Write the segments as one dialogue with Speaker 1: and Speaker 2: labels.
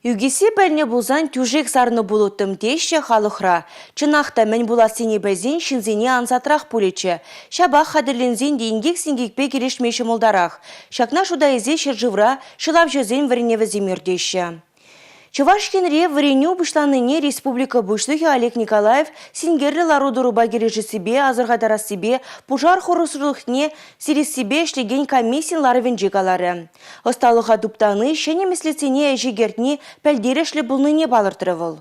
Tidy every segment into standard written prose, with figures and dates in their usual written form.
Speaker 1: Ӳкессе пӗлнӗ пулсан тӳшек сарнӑ пулӑттӑм теҫҫӗ халӑхра. Чӑнах та мӗн пулассине пӗлсен ҫынсене ансатрах пулӗччӗ. Ҫапах хатӗрленсен те инкек-синкекпе кӗрешме ҫӑмӑлтарах. Ҫакна шута илсе ҫӗршывра ҫӑлавҫӑсен вӗренӗвӗсем иртеҫҫӗ. Чӑваш Енре вӗренӳ пуҫланнине республика Пуҫлӑхӗ Олег Николаев синкерлӗ лару-тӑрупа кӗрешессипе, асӑрхаттарассипе, пушар хӑрушсӑрлӑхне сирессипе ӗҫлекен комиссин ларӑвӗнче каларӗ. Ӑсталӑха туптани, ҫӗнӗ меслетсене ӗҫе кӗртни пӗлтерӗшлӗ пулнине палӑртрӗ вӑл.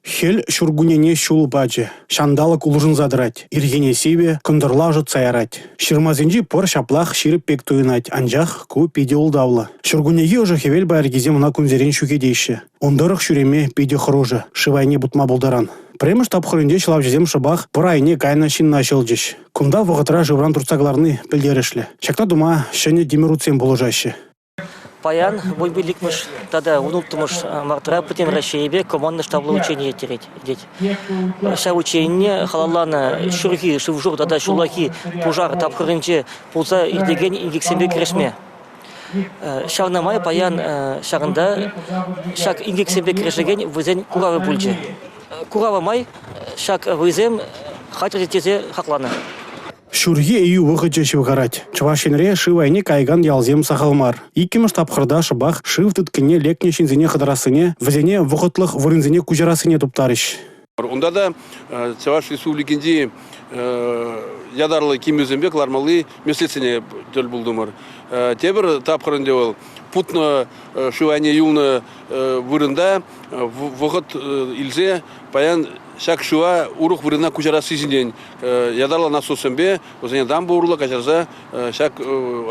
Speaker 2: Хӗл ҫуркуннене ҫул пачӗ. Ҫанталӑк улшӑнса тӑрать. Ирхине сивӗ, кӑнтӑрла ӑшӑтса ярать. Ҫырмасенчи пӑр ҫаплах ҫирӗп пек туйӑнать, анчах ку питӗ ултавлӑ. Ҫуркуннехи ӑшӑ хӗвел пайӑркисем ӑна кунсерен ҫӳхетеҫҫӗ. Ун тӑрӑх ҫӳреме питӗ хӑрушӑ, шыв айне путма пултаран. Пӗрремӗш тапхӑрӗнче ҫӑлавҫӑсем шӑпах пӑр айне кайнӑ ҫынна ҫӑлчӗҫ. Кунта вӑхӑтра шывран туртса кӑларни пӗлтерӗшлӗ. Ҫакна тума ҫӗнӗ тимӗр утсем пулӑшаҫҫӗ.
Speaker 3: Паян 15-мӗш тата 16-мӗш мартра Пӗтӗм Раҫҫейӗпе команда штаблӑ учени ирттерет. Ҫав ученине халалланӑ ҫурхи шыв-шур тата ҫуллахи пушар тапхӑрӗнче пулса иртекен инкексемпе кӗрешме. Ҫавна май паян ҫакӑнта ҫак инкексемпе кӗрешекен вӗсен куравӗ пулчӗ. Курава май ҫак вӑйсем хатӗр тесе хакланӑ.
Speaker 2: Ҫурхи ейӳ вӑхӑчӗ ҫывхарать. Чӑваш Енре шыв айне каякан ялсем сахал мар. Иккӗмӗш тапхӑрта шӑпах шыв тыткӑнне лекнӗ ҫынсене хӑтарассине, вӗсене вӑхӑтлӑх вырӑнсене куҫарассине туптарӗҫ.
Speaker 4: Унта та Чӑваш Республикинчи ятарлӑ кимӗсемпе кӑлармалли меслетсене тӗл пултӑмӑр. Тепӗр тапхӑр ӗнтӗ вӑл путнӑ шыв айне юлнӑ вырӑнта вӑхӑт илсе паян ҫак шыва урӑх вырӑна куҫарасси ҫинчен ятарлӑ насоссемпе вӗсене дамба урлӑ каҫарса ҫак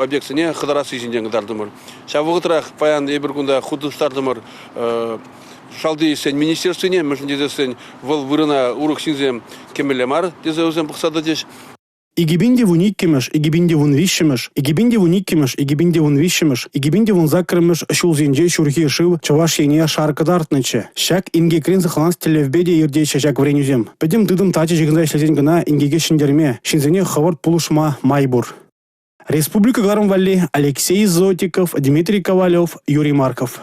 Speaker 4: объектсене хӑтарасси ҫинчен кӑтартӑмӑр. Ҫав вӑхӑтрах паян эпир кунта хутӑштартӑмӑр шалти ӗҫсен министерствине, мӗншӗн тесессӗн вӑл вырӑна урӑх ҫынсем кӗмелле мар тесе вӗсем пӑхса тӑчӗҫ.
Speaker 2: 2012-мӗш, 2013-мӗш, 2012-мӗш, 2013-мӗш, 2018-мӗш ҫулсенче ҫурхи шыв Чӑваш Ене шар кӑтартнӑччӗ. Ҫак инкекрен сыхланас тӗллевпе те иртеҫҫӗ ҫак вӗренӳсем. Пӗтӗм тытӑм тачӑ ҫыхӑнса ӗҫлесен кӑна инкеке ҫӗнтерме, ҫынсене хӑвӑрт пулӑшма май пур. Республика кӑларӑм валли Алексей Зотиков, Дмитрий Ковалев, Юрий Марков.